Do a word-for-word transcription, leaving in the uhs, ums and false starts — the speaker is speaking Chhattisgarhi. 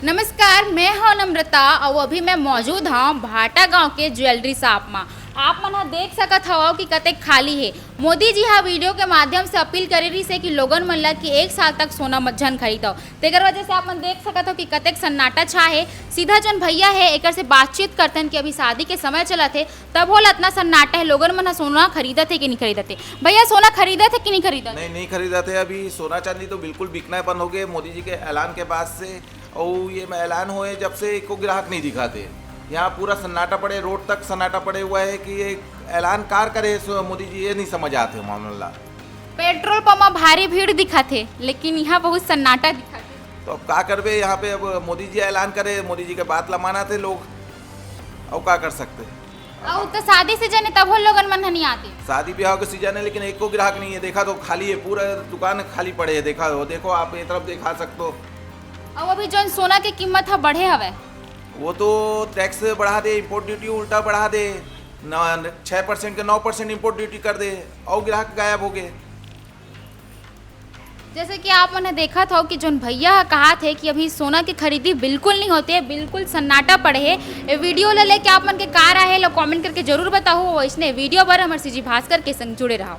नमस्कार, मैं हव नम्रता अउ अभी मैं मौजूद हव भाटा गांव के ज्वेलरी शॉप म। आप मन ह देख सकत हव कि कतेक खाली हे। मोदी जी ह वीडियो के माध्यम से अपील करे रिहिस हे कि लोगन मन ल कि एक साल तक सोना मत झन खरीदव। तेकर वजह से आप मन देख सकत हव कि कतेक सन्नाटा छा हे। सीधा जोन भैया हे एकर से बातचीत करथन कि अभी शादी के समय चलत हे, तब होल अतना सन्नाटा हे, लोगन मन ह सोना खरीदत हे कि नहीं खरीदत हे। भैया, सोना खरीदत हे कि नहीं खरीदत हे? नहीं, नहीं खरीदत हे। अभी सोना चांदी तो बिल्कुल बिकना बंद हो गए मोदी जी के ऐलान के बाद से। और ये मैं ऐलान हुए जब से एको ग्राहक नहीं दिखाते। यहाँ पूरा सन्नाटा पड़े, रोड तक सन्नाटा पड़े हुआ है कि ये ऐलान कार करे सो मोदी जी, ये नहीं समझ आते मामला। पेट्रोल पंप म भारी भीड़ दिखत हे, लेकिन यहाँ बहुत सन्नाटा दिखत हे। तो अब का करबे, यहाँ पे अब मोदी जी ऐलान करे, मोदी जी के बात ला मानत हे लोग, अब का कर सकते। अउ तो शादी सीजन हे, तब हो लोगन मन ह नहीं आते। शादी ब्याह के सीजन है, लेकिन एको ग्राहक नहीं है। देखा तो खाली है, पूरा दुकान खाली पड़े है। देखा हो, देखो, आप ये तरफ दिखा सकते हो। अउ अभी जोन सोना के कीमत ह बढ़े हवय। वो तो टैक्स बढ़ा दे, इम्पोर्ट ड्यूटी उल्टा बढ़ा दे, न, छः परसेंट के नौ परसेंट इम्पोर्ट ड्यूटी कर दे, और ग्राहक गायब हो गए। जैसे कि आप मन ह देखत हव कि जोन भैया ह कहात हे कि अभी सोना के खरीदी बिल्कुल नहीं होते, बिल्कुल सन्नाटा पड़े हे। ये वीडियो ला लेके आप मन के का राय हे, ला कमेंट करके जरूर बताओ। वैसने वीडियो बर हमर सीजी भास्कर के संग जुड़े रहो।